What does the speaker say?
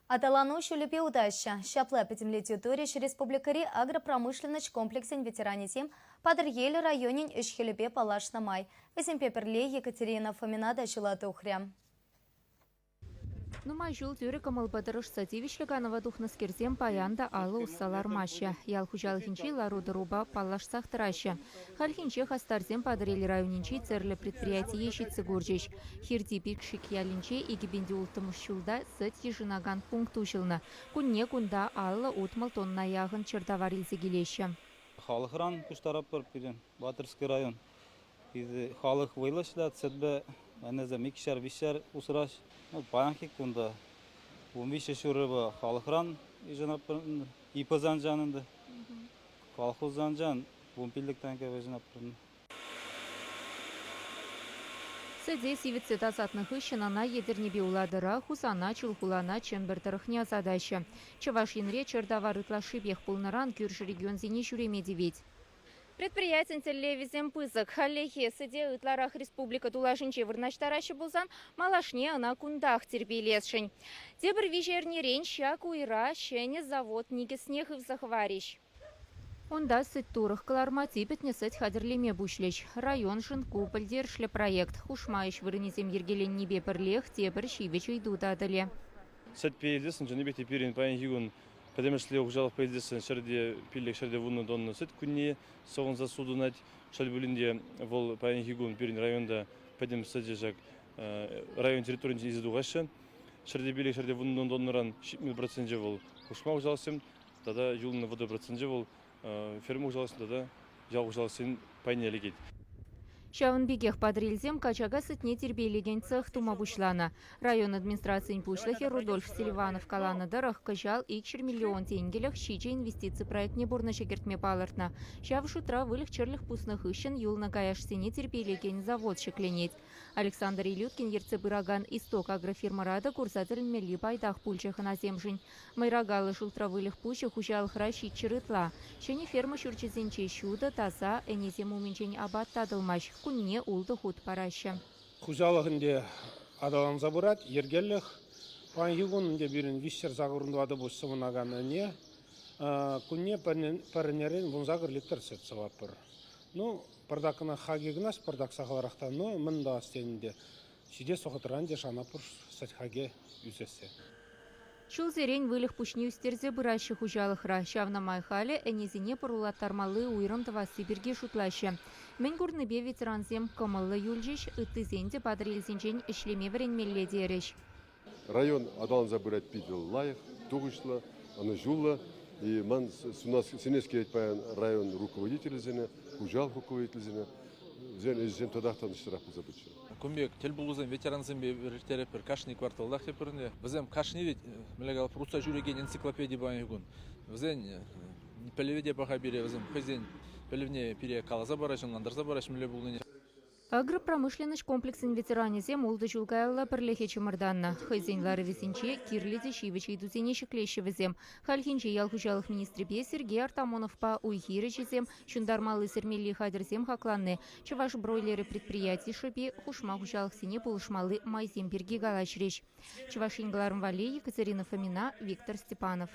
Аталану ҫулӗпе утаҫҫӗ. Ҫапла пӗтӗмлетӳ турӗҫ республикӑри агропромышленноҫ комплексӗн ветеранӗсем Патӑрьел районӗн ӗҫ-хӗлӗпе паллашнӑ май. Вӗсемпе пӗрле Екатерина Фомина та ҫула тухрӗ. Нумай ҫул тӳрӗ кӑмӑлпа тӑрӑшса тивӗҫлӗ канӑва тухнӑскерсем паян та алӑ усса лармаҫҫӗ. Ял хуҫалӑхӗнчи лару-тӑрупа паллашсах тӑраҫҫӗ. Хальхинче хастарсем Патӑрьел районӗнчи тӗрлӗ предприятие ҫитсе курчӗҫ. Хирти Пикшик ялӗнче 2006 ҫулта сӗт йышӑнакан пункт уҫӑлнӑ. Кунне кунта 50-60 тонна яхӑн чӗртавар илсе килеҫҫӗ. Халӑхран пуҫтаратпӑр пирӗн Батырский район. Халӑх вӑйлӑ ӗҫлет, сӗтпе ӗнесем икшер-виҫшер усраҫ. Ну, паянхи кунта 13 ҫурӑпа халӑхран йышӑнатпӑр, ИП-санчан ӗнтӗ. Колхозсанчан 15 тенкӗ йышӑнатпӑр. Сӗте сивӗтсе тасатнӑ хыҫҫӑн ӑна Етӗрнепе Улатӑра, Хусана, Чулхулана, Чӗмпӗр тӑрӑхне ӑсатаҫҫӗ. Чӑваш Енре чӗртавар ытлашшипех пулнӑран кӳршӗ регионсене ҫӳреме тивет. Предприятин тӗллевӗсем пысӑк. Хальлӗхе сӗте ытларах республика тулашӗнче вырнаҫтараҫҫӗ пулсан малашне ӑна кунтах тирпейлесшӗн. Тепӗр виҫӗ эрнерен ҫак уйра ҫӗнӗ завод никӗсне хывса хӑварӗҫ. Унта сӗт-турӑх кӑларма, типӗтнӗ сӗт хатӗрлеме пуҫлӗҫ. Районшӑн ку пӗлтерӗшлӗ проект. Хушма ӗҫ вырӑнӗсем йӗркеленнипе пӗрлех тепӗр ҫивӗч ыйту татӑлӗ. Сӗтпе илсессӗн чӑннипех те пирӗн паянхи кун пӗтӗмӗшле хуҫалӑхпа илсессӗн ҫӗрте пиллӗк, ҫӗрте вуннӑ тонна сӗт кунне сӑвӑнса сутӑнать. Шел пулин те, вӑл паянхи кун пирӗн районта пӗтӗм сӗчӗ ҫак район территорийӗнче илсе тухаҫҫӗ. Ҫӗрте пиллӗк, ҫӗрте вуннӑ тоннӑран 70 проценчӗ вӑл хушма хуҫалӑхсем тата юлнӑ 30 проценчӗ вӑл ферма хуҫалӑхсен тата ял хуҫалӑхсен пайне лекет. Ҫавӑн пекех Патӑрьелсем качака сӗтне тирпейлекен цех тума пуҫланӑ. Район администрацийӗн пуҫлӑхӗ Рудольф Селиванов каланӑ тӑрӑх, кӑҫал 200 миллион тенкӗлӗх ҫичӗ инвестици проектне пурнӑҫа кӗртме палӑртнӑ. Ҫав шутра выльӑх-чӗрлӗх пуснӑ хыҫҫӑн юлнӑ каяшсене тирпейлекен завод ҫӗкленет. Александр Илюткин ертсе пыракан «Исток» агрофирмӑра та курса тӗлӗнмелли пайтах пулчӗ хӑнасемшӗн. Мӑйракаллӑ шултра выльӑх пуҫӗ хуҫалӑхра ҫиччӗр ытла. Ҫӗнӗ ферма ҫурчӗсенче ҫутӑ, таса, ӗнесем умӗнчен апат татӑлмасть, кунне ултӑ хут параҫҫӗ. Хуҫалӑх ӗнтӗ аталанса пырать, йӗркеллӗх. Паянхи кун ӗнтӗ пирӗн виҫҫӗр сакӑр тӑватӑ пуҫ сӑвӑнакан ӗне. Кунне пӗр ӗнерен 18 литр сӗт сӑватпӑр. Ну, пӑртак кӑна хакӗ кӑна пӑртак сахалрах та, но мӗн тӑвас тен ӗнтӗ. Ҫитес вӑхӑтра ӗнтӗ шанатпӑр сӗт хакӗ ӳсессе. Ҫулсерен выльӑх пуҫне ӳстерсе пыраҫҫӗ хуҫалӑхра. Ҫавна май халӗ ӗнесене пӑрулаттармалли уйрӑм тӑвасси пирки шутлаҫҫӗ. Мӗн курнипе ветерансем кӑмӑллӑ юлчӗҫ, ыттисен те Патӑрьелсенчен ӗҫлеме вӗренмелле терӗҫ. Район аталанса пырать питӗ лайӑх, тухӑҫлӑ, ӑнӑҫуллӑ. И ман сӗнес килет паян район руководителӗсене, хуҫалӑх руководителӗсене, вӗсен ӗҫӗсем татах та ӑнӑҫлӑрах пулса пыччӑр. Кун пек тӗлпулусем ветерансемпе ирттеретпӗр кашни кварталтах тепӗр Вӗсем кашни вӗт, мӗнле калӑп, утса ҫӳрекен энциклопеди паянхи кун. Вӗсен пӗлӗвӗ те паха пире, вӗсем хӑйсен пӗлӗвне пире каласа параҫҫӗ, ӑнлантарса параҫҫӗ мӗнле пулнине. Агропромышленноҫ комплексӗн ветеранӗсем ултӑ ҫул каялла пӗрлӗхе чӑмӑртаннӑ. Хӑйсен ларӑвӗсенче кирлӗ те ҫивӗч ыйтусене ҫӗклеҫҫӗ вӗсем. Хальхинче ял хуҫалӑх министрӗпе Сергей Артамоновпа уй-хир ӗҫӗсем, ҫунтармалли-сӗрмелли хатӗрсем хакланни, Чӑваш бройлерӗ предприяти шӑпи, хушма хуҫалӑхсене пулӑшмалли майсем пирки калаҫрӗҫ. Чӑваш Ен кӑларӑм валли Екатерина Фомина, Виктор Степанов.